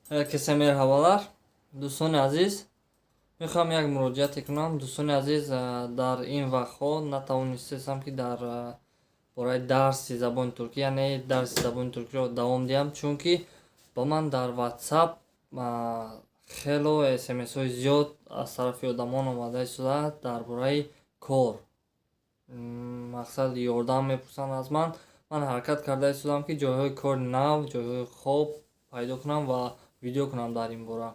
Herkese merhabalar. Дӯстони азиз, мехоҳам як муроҷиате кунам. Дӯстони азиз, дар ин вақтҳо натавонистестам, ки дар бораи дарси забони туркӣ, яъне дарси забони туркиро давом диҳам, чунки ба ман дар WhatsApp хело смсҳои зиёд аз тарафи одамон омада истодааст дар бораи кор. Мақсад, ёрдам мепурсанд аз ман. Ман ҳаракат карда истодам, ки ҷойҳои кори нав, ҷойҳои хоб пайдо кунам ва видео кунам дар ин бора.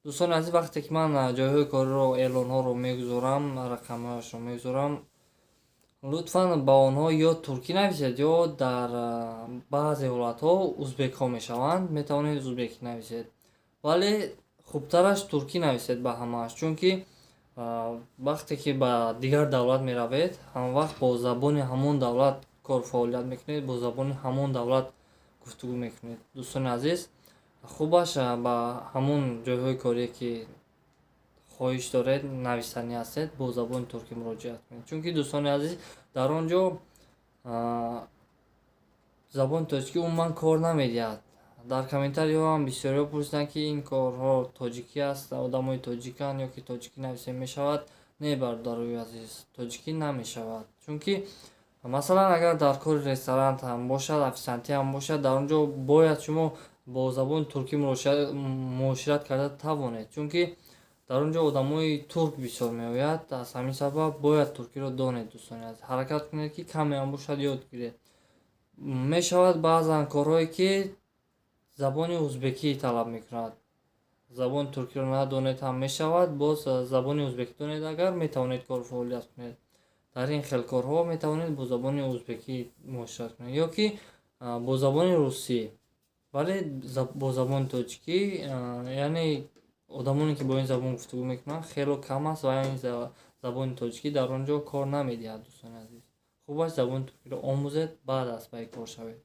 Дӯстони азиз, вақте ки ман ҷойҳои кориро, эълонҳоро мегузорам, рақамҳояшро мегузорам, лутфан ба онҳо ё туркӣ нависед, ё дар баъзе ҳолатҳо узбекҳо мешаванд, метавонед узбекӣ нависед, вале хубтараш туркӣ нависед ба ҳамааш, чунки вақте ки ба дигар давлат меравед, ҳамавақт бо забони ҳамон давлат кор фаъолият мекунед, бо забони ҳамон давлат гуфтугӯ мекунед. Дӯстони азиз, хубаш ба ҳамон ҷойҳои корие, ки хоҳиш доред, нависанӣ ҳастед, бо забони туркӣ муроҷиат кунед, чунки, дӯстони азиз, дар он ҷо забони тоҷикӣ умуман кор намедиҳад. Дар комментариҳо ҳам бисёриҳо пурсиданд, ки ин корҳо тоҷикӣ аст, одамои тоҷиканд ё ки тоҷикӣ нависем мешавад? Не, бародарои азиз, тоҷикӣ намешавад, чунки, масалан, агар дар кори ресторан ҳам бошад, официантӣ ҳам бошад, дар он ҷо бояд шумо бо забони туркӣ муошират карда тавонед, чунки дар он ҷо одамои турк бисёр меояд. Аз ҳамин сабаб бояд туркиро донед. Дӯстони азиз, ҳаракат кунед, ки камеам бошад, ёд гиред. Мешавад баъзан корҳое, ки забони узбекӣ талаб мекунад. Забони туркиро надонед ҳам мешавад, боз забони узбекӣ донед агар, метавонед кор фаъолият кунед. Дар ин хел корҳо метавонед бо забони узбекӣ муошират кунед ё ки бо забони русӣ, вале бо забони тоҷикӣ, яъне одамоне, ки бо ин забон гуфтугӯ мекунанд, хело кам аст ва ин забони тоҷикӣ дар он ҷо кор намедиҳад. Дӯстони азиз, хубаш забони туркиро омӯзед, баъд аз пай кор шавед.